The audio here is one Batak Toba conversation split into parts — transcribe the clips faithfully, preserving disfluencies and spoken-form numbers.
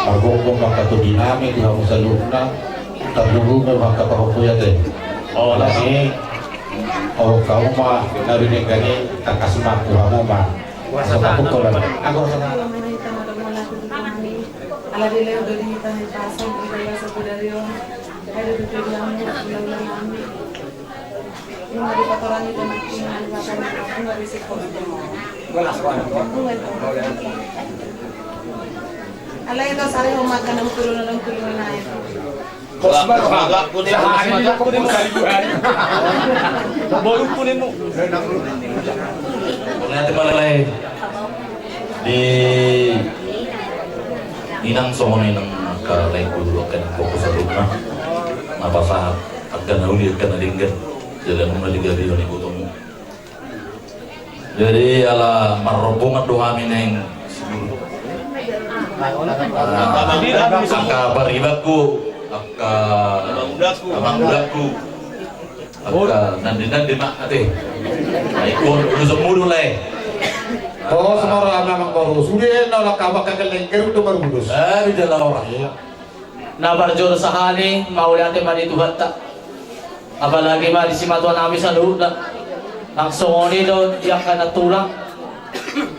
Margogo ma angka tondi nami tu hamu saluhutna, tarlumobi ma angka pahompu i ate. Alani, o hamu ma na binege i, tangkas ma tu hamu ma. Asa tapuk holan. Ago. Ala dilehon do di hita hahipason, di bagasan sadari on. Ai do tutu di hamu hulahula nami. Ima di patorangi do nangkin, ima di patorangi do nangkin, ima di sikola do nangkin. Alai do sari homa kana huturu na dong turu na nai. Kos baru. Sahari ini kok sari bulan. Baru pun ini. Boleh ate malai. Di inang songon i nang angka lae guru, angka inang pongki saluhutna. Na pasahat angka na uli, angka na denggan. Jala nunga digabei on ibotomu. Jadi ala marrombongan do hami naeng. Ah, angka paribanku, angka amangudangku, angka nande-nande ma ate. Ai on urusanmu do lae. Tos ma roha amang boru, sude na olo angka bahen lengger do marudos. Ah, di jala ora. Iya. Na parjolo sahali mauliate ma di Tuhanta. Apalagi ma di simatua nami saluhutna. Nang songon i do di angka nantulang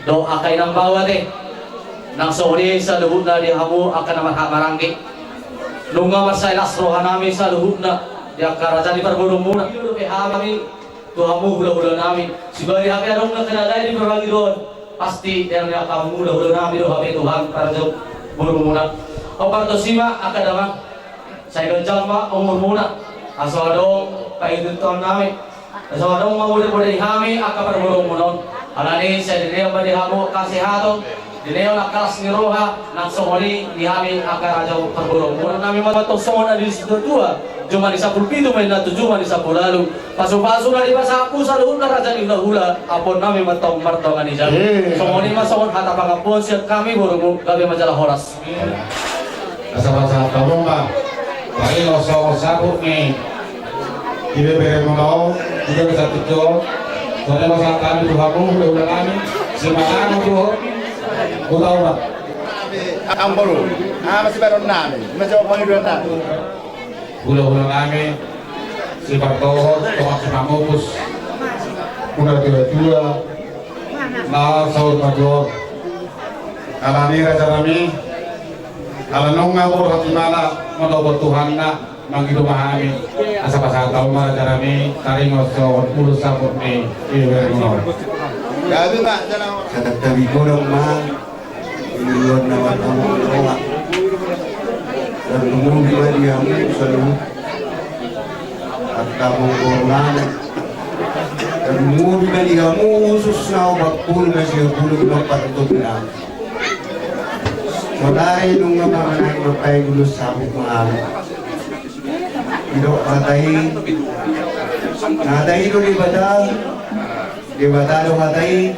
dohot angka inang bau ate. Nang songon i saluhutna di hamu angka na marhaha maranggi. Nunga mansai las roha nami saluhutna di angka raja ni parboruonmuna. Dope hami tu hamu hulahula nami, sibahen hape adong na kena lae di parbagidoon. Pasti yang ni angka hamu hulahula nami do hape tu hami parboruonmuna. Hombar tusi ma angka damang, sai ganjang ma umurmuna. Asa adong paihutihut nami, asa adong mamodamodai hami angka parboruonmuna on. Alani sai dilehon ma di hamu angka hasehaton. Dilehon angka las ni roha, nang songon i di hami angka raja parboruon. Nami ma tong songon na di situatua, jumadi sampulu pitu ma ninna tu jumadi sampulu ualu. Pasupasu na dipasahat tu saluhutna raja ni hulahula, ampuon nami ma tong martonga ni jabu. Songon i ma songon hata pangampuon sian hami borumu, gabe ma jala horas. Asa pasahat hamu ma. Taringot songon saput ni ibeberemuna on, ibeberemuna on. Songon i ma pasahat nami tu hamu hulahula nami, Simangago tu Hutaurang. Amang boru, aha ma sibahen nami, ima jawab pangidoan nami. Hulahula nami, sipartohor, tonga simangupus, muna tuatua, na saur matua. Alani raja nami, ala nunga borhat imana, manopot Tuhanna, mangido ma hami. Asa pasahat hamu ma raja nami, taringot songon ulos saput ni ibeberemuna on. Gabe ma jala. Sahat hami godang ma. Iluan na marhaha maranggi. Tarlumobi ma di hamu saluhut. Angka amang boru nami. Tarlumobi ma di hamu khusus na opat pulu na sia pulu na opat pulu na. Saudara nunga ma manang mambahen ulos saput ma hami. Didok hata i, hata i do Debata. Debata do hata i,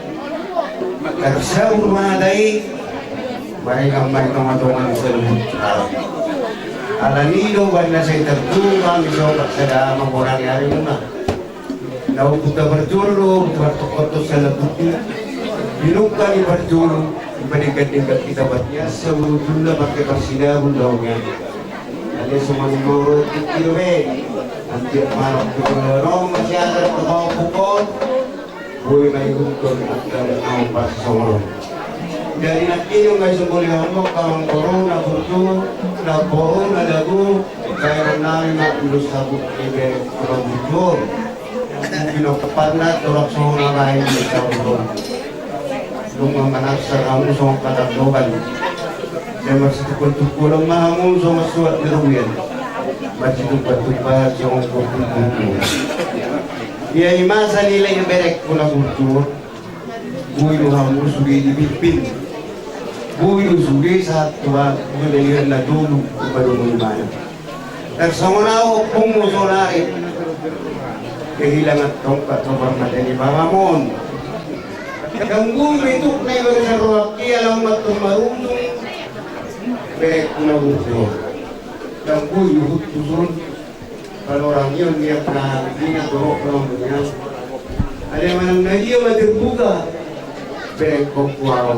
tarsaur ma hata i, maringan ma di tongatonga ni saluhut. Alani i do umbahen na sai tarjumpa hami sopat sada mamboan ni arimuna. Na umpunta parjolo do, umpunta partungkot do siala tutu. Binungka ni parjolo, dipadenggan-denggan hita batia, saulujulna pake parsinabul do nian. Alai songon i ma ro tingki do be. Antiak manuk tu ro masiatar tu bawah pukon. Boi ma ihuthon angka na parsisongon on. Jadi nangkin nunga isungkun hamu angka amang boru na burju, na boru na jago, bahenon nami ma ulos saput ni ibeberemuna burju on. Pinompar na torop songon na bahen di saput on. Nunga manarsar hamu songon katandoban. Dan marsitungkoltungkolan ma hamu songon suhat ni robean. Marsitumpattumpat songon porpun. Ia i ma sanilai berengku na burju on. Boi do hamu sude dipimpin. Boi do sude sahat tu parjolo na tolu tu padomu imana. Tarsongon ahu ompungmu saonari. Kehilangan tongkat tu parmata ni pamanmu on. Dang boi do ituk na i bagasan rohangki ala unang tung marujung. Berengku na burju on. Dang boi do hutuson. Panorangion dia pernah ingat bahwa pernah punya. Ada yang mana dia mati buka. Berengkok wow.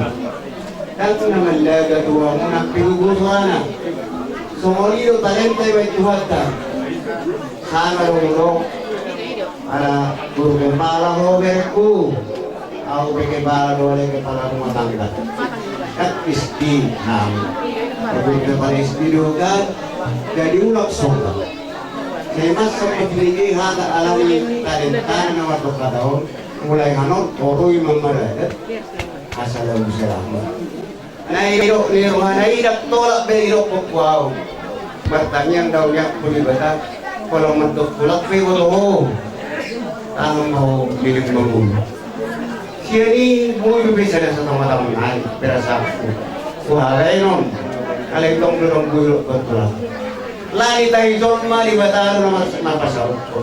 Ndang na mandaga tu hamuna pe gogo soarana. Songon i do talenta dibahen Tuhanta. Sanga do molo ala guru kepala ho berengku. Au pe kepala do ale kepala rumah tangga. Kan istri nami. Tapi kepala istri do kan. Jadi ulak songon. Sai masa petligi hata alani talenta na mardok hata on. Mulai hanon orui mamaradat. Asa lalu selamat. Na idok ni rohana i ndang tolap be idok ho tu au. Martangiang do au di Debata. Kalau mandok tulak pe boto ho. Tangan mau milik mengulu. Sian i boi be sada satu mata menai berasa aku. Kuhalain on. Alai tong dorong boi lok betulan. Lani tahi jolma Debata nama mapasauko.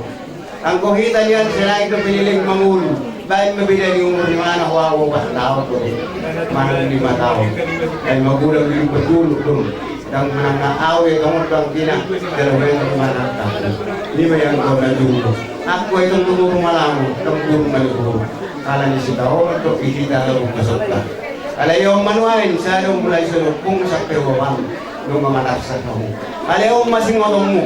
Anggo hita nian selain do pililing mangulu, baen ma beda ni umur ni mana ho au opat taon do. Mana lima taon. Baen ma gula bilu pergulu do. Dang menang na au ya kamu dang kina. Dalam baen ma mana tak. Lima yang kau na dulu. Aku itu dulu rumah lamu, tempur maliku. Ala ni sitaon do ihita lalu kasota. Ala yo manuain, saya mulai selupung sampai wawang. Nunga manarsa kamu. Ala yo masing otommu.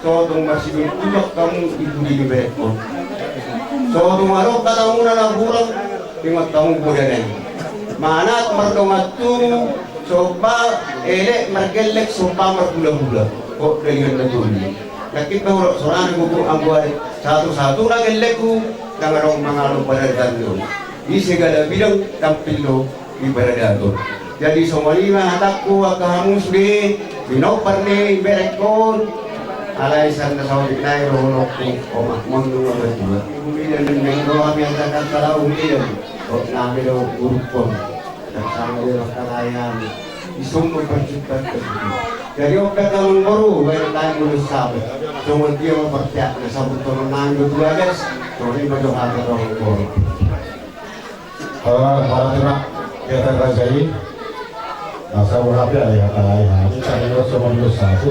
So tung marsidul tulak hamu di pudi ni berengkon. So tung adong hatamuna na hurang, ingot hamu poda nai. Manat mardongan tubu, somba elek margellek, somba marhulahula. Kok daingan na tolu. Yakin pe hurang soarana gogo anggo ari. Satu-satu na gellekku, dang adong mangalo pada tandon. Di segala bidang tampil do di paradaton. Jadi songon i ma hatangku angka hamu sude, pinompar ni berengkon, alai sanda saotik nai rohononku, omak mondung omak dua. Ibu bidan dan mengko hami angka salau bidan, kok nami do gurukon. Dan sama dia makan ayam, isung mempercepat. Jadi obat kamu boru, baik kain mulus sabu. Songon dia mempertiak, na sabut tolong nami do dua belas, songon i ma jo hata tolong boru. Para, para ternak, ya, ternak saya. Masa murah ya, ya, ya, ya. Ini saya lihat sama dulu satu.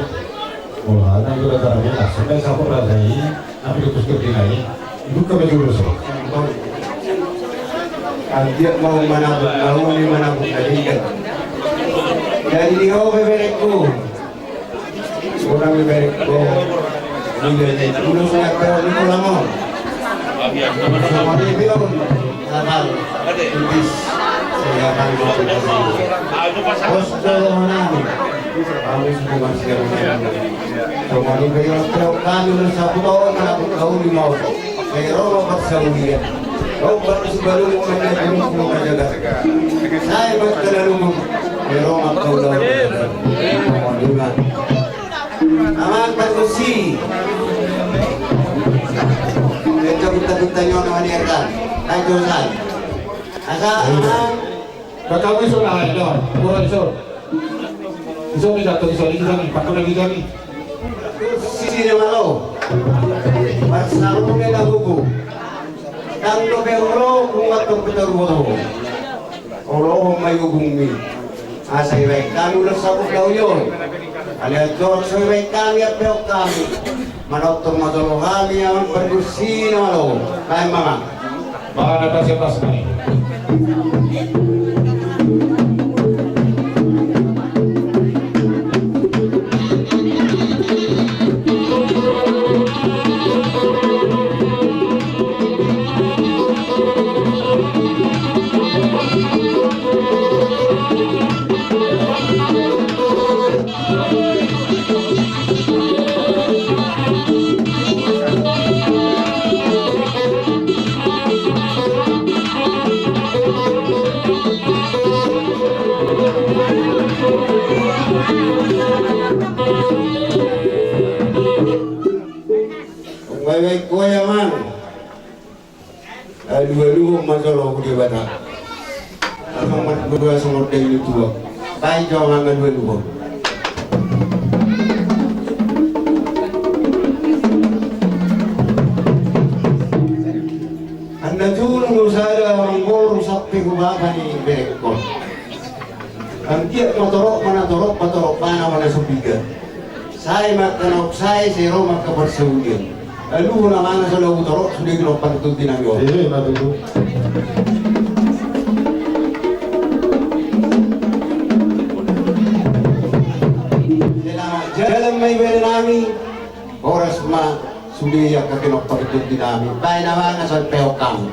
Mulai itu udah terang ya, sampai satu rasa ini, tapi itu sudah dinai. Buka baju dulu, so. Antia mau mana, mau ni mana buka dia. Jadi dia apa berekku? Orang di balik ko. Udah jadi. Udah sangat tahu ni pulang mau. Sama dia bilang. Sabar. Tipis. Saya akan mau kita sini. Bos ke mana ni? Kami semua masih ada. Sama dia bilang, kami udah satu tahun, mana pun tahu di mau. Sai ro ma parsaulian. Dompak sibalu mangkajagak. Sai mangkalaluhon. Sai ro ma paula. Amang pargonsi. Eka buta-buta nyono ni erkan. Ayo san. Asa amang. Kakamu iso na hai do. Kuro iso. Iso ni jatuh iso ni iso ni. Pakai lagi iso ni. Sisi na malo. Parsarune na hubu. Tando pe olo kuat to pita ruoto. Olo ho mai hubungmi. Asa ibaen kami ulos sabut laulion. Alian jorok so ibaen kami ape hok kami. Manonton ma jolo hami amang pargonsi na malo. Baen ma amang. Mana tas atas mai. Baik-baik, koya man. Aduh, aduh, ma jolo hu Debata. Amang mardua songon dai ni tuak. Baik jo amang, aduh, aduh. Anna julu sada amang boru sampe hu bapa ni berengkon. Anggiat ma torop, mana torop, patorop bana, mana sopiga. Sai mangkanauk sai, sai ro mangkaparsaulian. Aluhon amang, so lagu torop sude ginompar tu tinangi on. Eh, na tutu. Ibebere nami, horas ma sude angka kena parjudi nami. Baen amang asa peok hamu.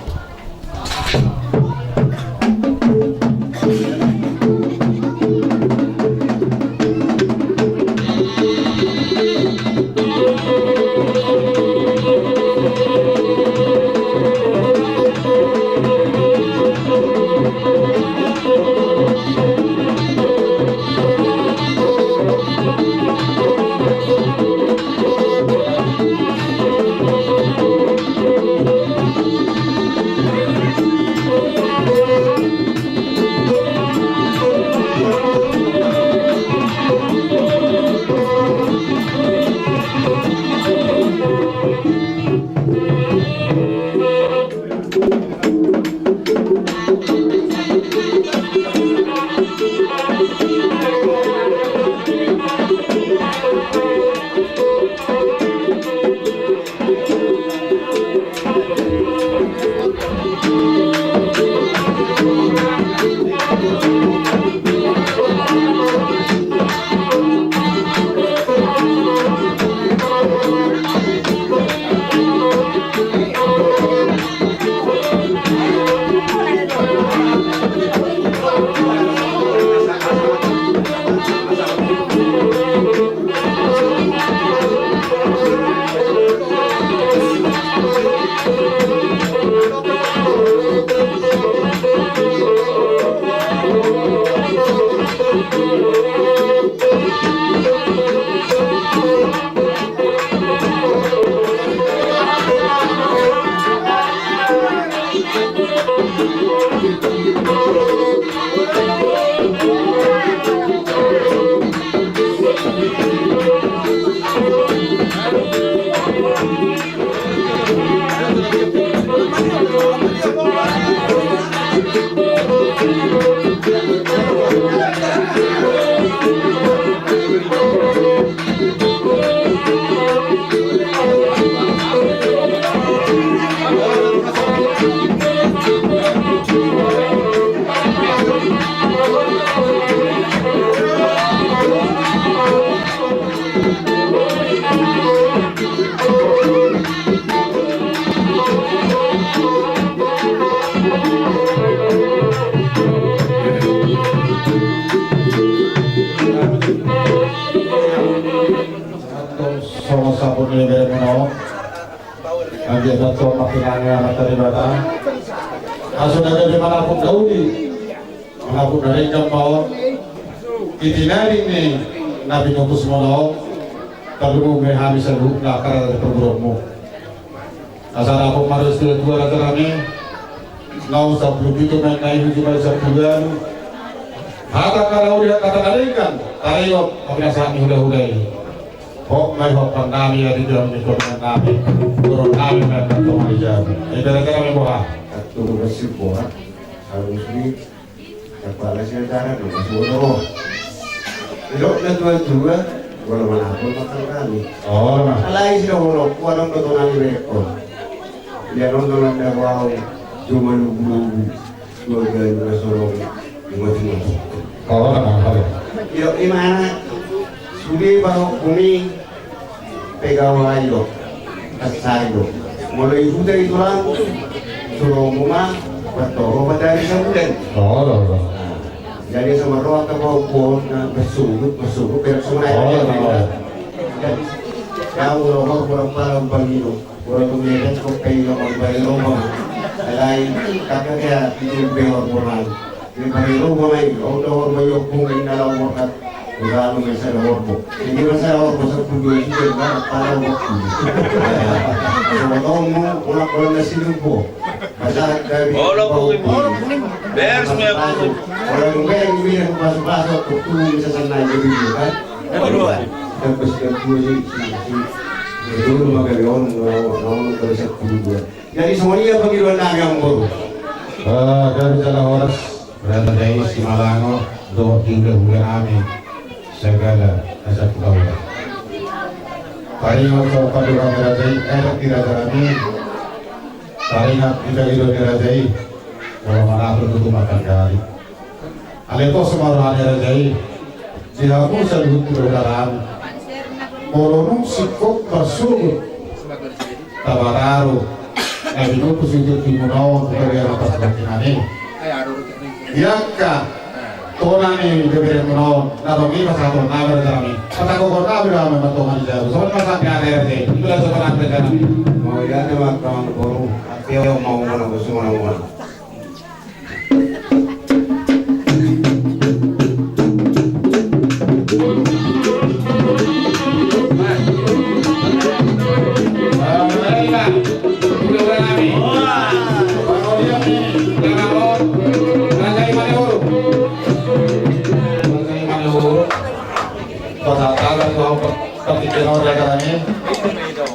Antong songon saput ni beremuna on. Anggiat antong makin angin Amanta Debata. Asa na gabe manapuk na uli, manapuk na denggan ma on. Iti na denggan ni na pinupus muna on. Tarlumobi hami saluhutna angka raja di parguruanmu. Asa dapot ma restu tu raja nami. Naung sampulu pitu ma na i, huju ma sampulu ualu. Hata angka na uli, hata na denggan, taringot pinasahat ni hulahula i. Hot ma i hopan nami, adia nami, toruan nami, toruan nami ma antong manjalo. Ibebere nami boha. Antong masih boha. Harus ni. Kepala si acara do masuk roh. Didok na tuatua, molo manapul makan kami. Oh, nah. Alai si dohononku adong do tonami berekkon. Ia non dolan na bau, cuma lubu-lubu. Dua galu na sorong, lima puluh. Oh, nah, nah, nah. Didok i ma na, sude baru kumi. Pegawai do, kasari do. Molo i huta i tulang, suruhonmu ma, patoro patari sabulan. Oh, oh, oh. Nah, jadi sama roha ka bau pohon na bersugut, bersugut, berak semua. Oh, oh, oh. Jadi, kau lo hor kurang pala umpang itu. Kurang tu dia kan kau pengen lo mau balik rumah. Alai, kakak dia itu behor kurang. Di pariru ma i, au do horbo i ompung i na laho borhat. Udah lu mesa do horbo. Ini masa horbo sampulu dua juta, ba, pala horbo. Sobat omu, ulang ulang nasi lupo. Masalah dari. Olo, bau. Bers me aku. Orang gue yang gue yang pasu-pasu, aku tuh bisa senang jadi dia, kan? Kedua. Dan besi kedua sih, si, si. Dulu mah kali on, on, on, kalau sampulu dua. Jadi semuanya pangidoan nami, amang boru. Eh, kami jala horas. Raja i Simalango, dohot di hulahula nami, sagala na sampulu ualu. Taringot so pandohan ni raja i, eh, di raja nami. Taringot di pangidoan ni raja i. Molo manapul tutu makan kali. Alai pos ma roha ni raja i. Di hamu saluhut hulahula nami. Molo dung singkop marsogot Tabataru na binungkus di tingkina on, tu huriana partangiangan i. Di angka tona ni beberemuna on, na ro i pasahatonnami rajanami. Patangkokhonnami do hami ma tona ni jabu. Songon i ma sampe akhir i. Itulah sopan ate rajanami. Mauliate ma amang boru. Ate o mau mana bosu mana mana.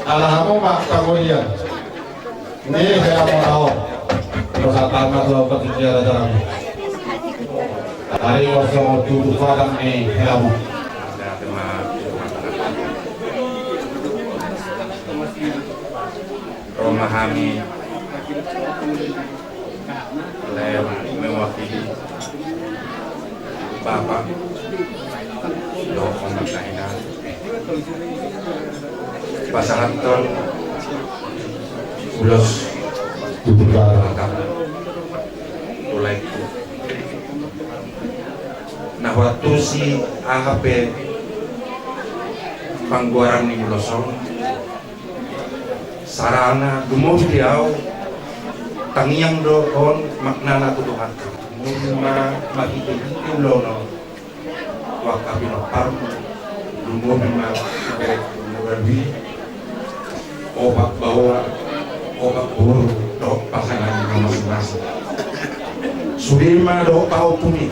Ala hamu ma pangolian ni helamuna on. Pasahat ma tu ahu patingki rajanami. Ari on songon tutu padang ni helamu. Ro ma hami lae mewakili Bapa dohot Ama, Ina, pasahathon ulos tu Debata. Mulai tu na huantusi aha pe panggoaran ni ulos on. Saranna, lumobi di ahu, tangiang do on maknana tu Tuhanta. Lumobi ma marhitehite ulaon on tu angka pinomparmu, lumobi ma marhitehite ulaon i, opat baoa, opat boru dohot pasangan na masing-masing. Sude ma dohot pahompu i,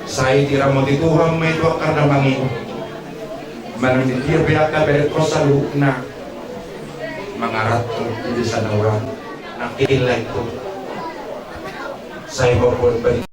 sai diramoti Tuhan ma i tu angka damang i. Manang di dia pe angka berenghon saluhutna mangaranto di desa na ura nangkin lae tu. Sai mamboan bani